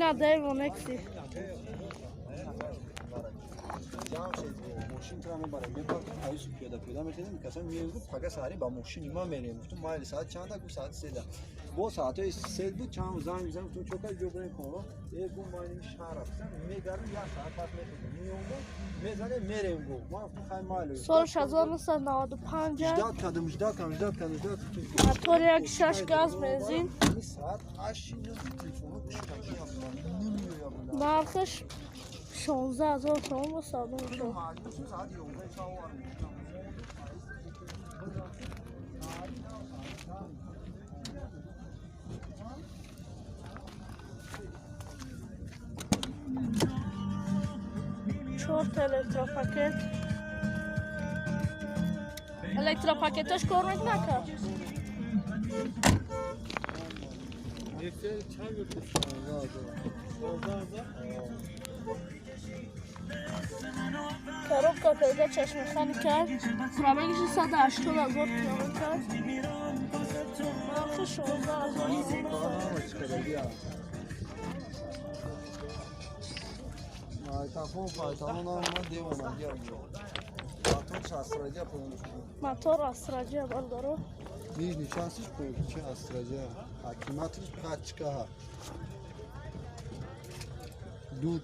На Daewoo Nexi. Мошин тра мебарем, мепартем, аюсу пиёда пиёда мехезем, касам меем, гуфт пага саҳарӣ ба мошини ман мерем. Гуфтум майли, соат чанда? Гуфт соати 3. Бо соатҳои 3 буд, чанд занг мезанам, гуфтум чо кар ҷо бурем конро? Э, гуфт ман ин шаҳр рафтам, мегардам, як соат пас мехезем, меомдам, мезанем, мерем, гуфт. Ман гуфтум хай майли. Соли 1995. Ждать кардам, ждать кардам, ждать кардам, ждать. Мотор 1,6, газ, бензин. Соат 8 телефоно кушкам. Нархаш 16 000 сомон бо савдо мешавад. Чорта электропакет. Электропакеташ кор мекунад? Коробка передачаш механика. Пробегиш 180 000 километр. Нархи 16 000. Майтафон файтафон ман девонагиам. Мотор астраҷа полностью. Мотор астраҷа, бародаро. Нижний частиш полностью астраҷа. Аккумуляториш пачка.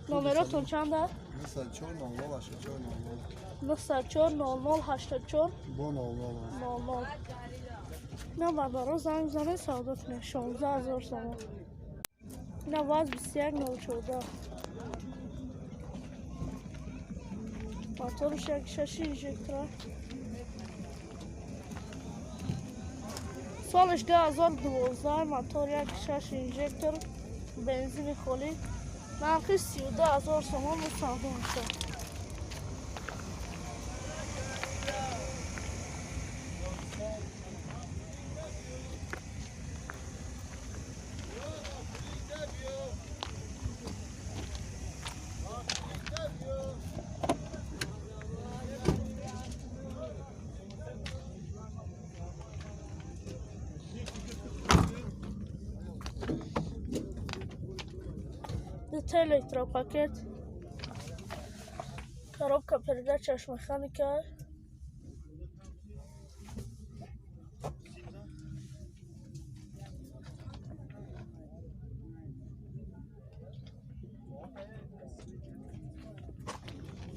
Номеротон чанд аст? 904 00 84 00. 904 00 84. Бо 00. 00. На бародаро, занг занед, савдо кунед. 16 000 сомон. На ВАЗ 21 014. Моторш 1,6, инжектора. Солаш 2012, мотор 1,6, инжектор, бензини холӣ. Нархи 32 000 сомон бо савдо мешавад. Дута электропакет. Коробка передачаш механика.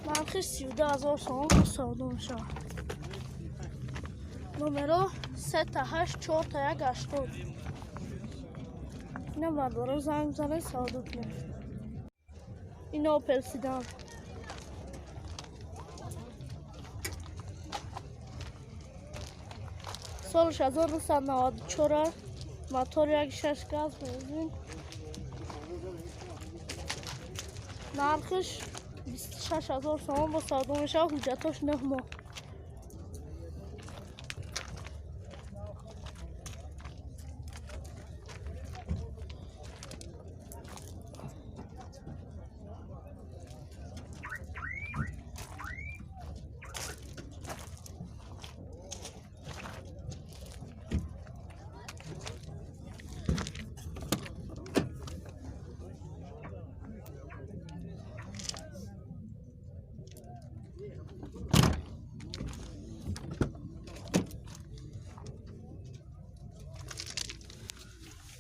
Нархи 32 000 сомон бо савдо мешавад. Номеро сета ҳашт чорта як 80. Ина бародаро, занг занед, савдо кунед. Ин Опел седан. Солаш 1994, мотор 1,6, газ, бензин. Нархиш 26 000 сомон бо савдо мешавад. Ҳуҷҷатош 9 моҳ.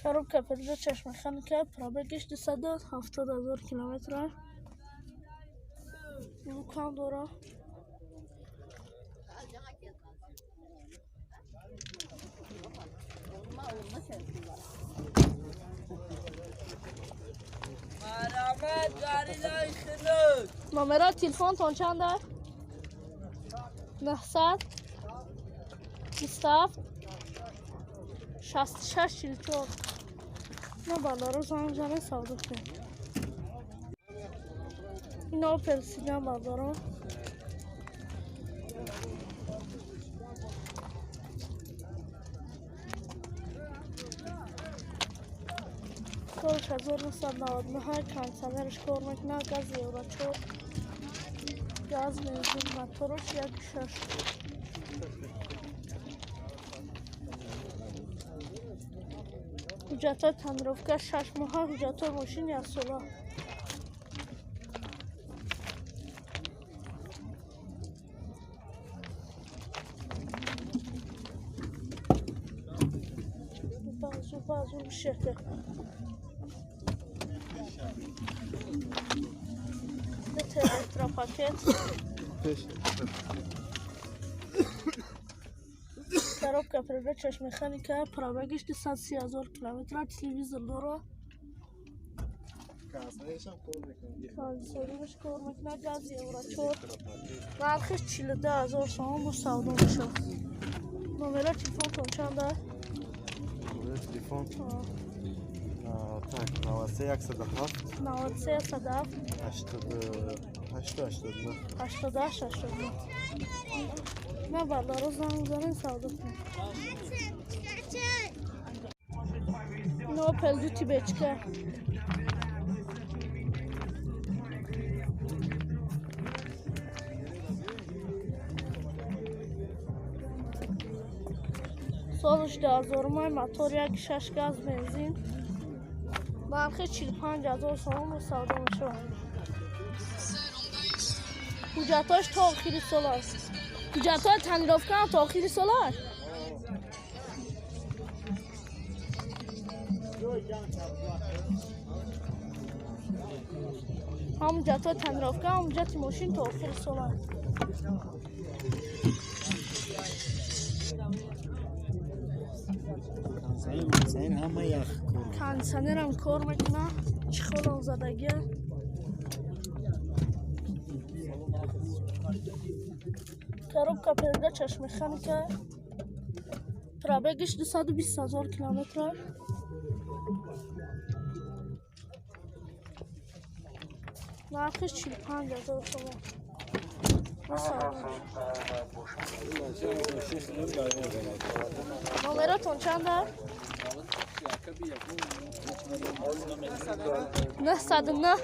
Коробка передачаш механика, пробегиш 270 000 километра. Лукам дора. Номерои телефонтон чанд аст? 927 66 44. На бародаро, занг занед, савдо кунед. Ин Опел седан, бародаро. Солш 1999, кондиционерш кор мекунад, газ Евро 4, газ, бензин, мотораш 1,6. Ҳуҷҷатҳои тонировка 6 моҳа, ҳуҷҷатҳои мошин яксола. Базу базу мешете. Это электропакет. Коробка передачаш механика, пробегиш 230 000 километра, телевизор дора. Кондиционерш кор мекунад, газ евро 4. Нархиш 42 000 сомон, бо савдо мешавад. Номера телефонтон чанда? Телефон так 93 107. 93 107. 88 89. 88 89. На бардаро занг занен, савдо кунед. Опел дути бечка. Солиш 2000, мотор 1,6, газ, бензин. Нархи 45 000 сомон, савдо мешавад. Ҳуҷҷатҳош то охири сол аст. Ҳуҷҷатҳои тонировка ҳам то охири сол аст. Ҳам ҳуҷҷатҳои тонировка, ҳам ҳуҷҷати мошин то охири сол аст. Кондиционерам кор мекунад, чехолам задагия. Коробка передачаш механика. Пробегиш 220 000 километра. Нархиш 45 000 сомон. Номератон чанда? 909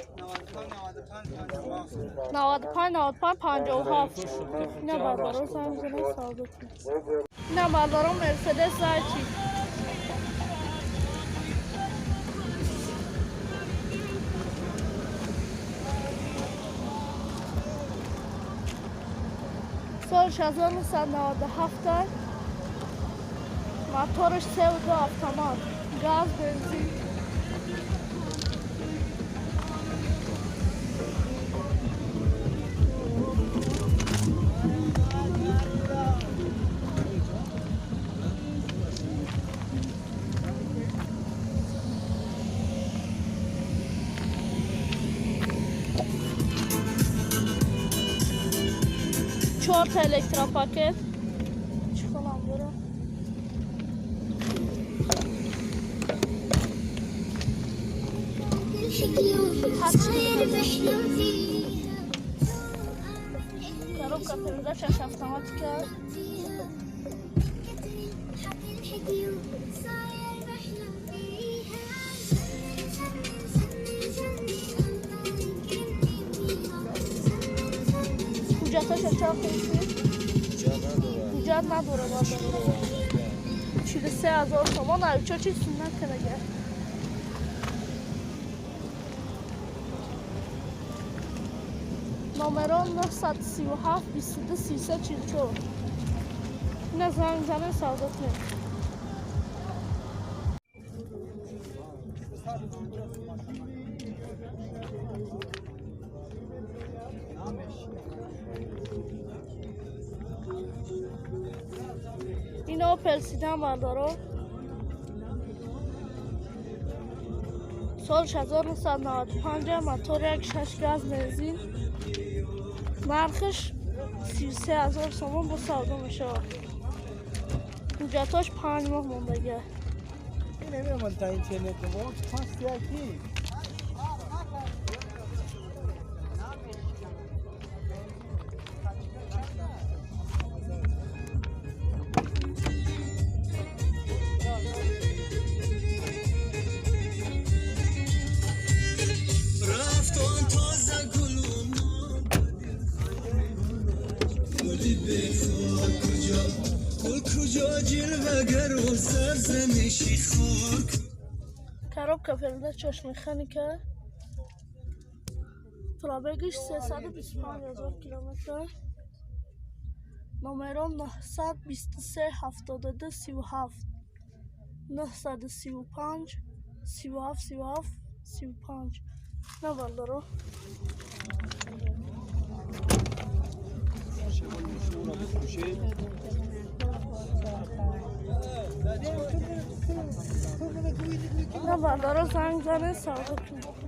95 95 57. На бардаро занг занед, савдо кунед. На бардаро, Мерседес зайчи. Соли 1997, мотораш севу ду, автомат, газ, бензин. Чорта электропакет. Чехолам дора. صاير بحلم فيها. Коробка передачаш автоматика. فيها من كتر حكي الحكي صاير بحلم فيها جنن جنن جنن جنن الله يكرمني فيها جنن جنن. Ҳуҷҷаташа чанд пулшид? Ҳуҷҷат надора бардор. 43 000 сомон. Аючо чи суннат кардага. Номерон 937 22 33 44. Ина занг занен, савдо кунед. Ин Опел седан, бардоро, соли 1995, мотор 1,6, газ, бензин. Нархиш 33 000 сомон, бо савдо мешавад. Ҳуҷҷатҳош 5 моҳ мондагия. نمیدونم تا اینترنت ما پاس یکی. رفتان تازه گلوم گلی بخواه کجا گل کجا جلوه گر و سرزنشی خاک. Коробка передачаш механика. Пробегиш 325 ҳазор километр. Номерон 923 72 37 935 37 37 35. На бардаро. На бардаро занг занед, савдо кунед.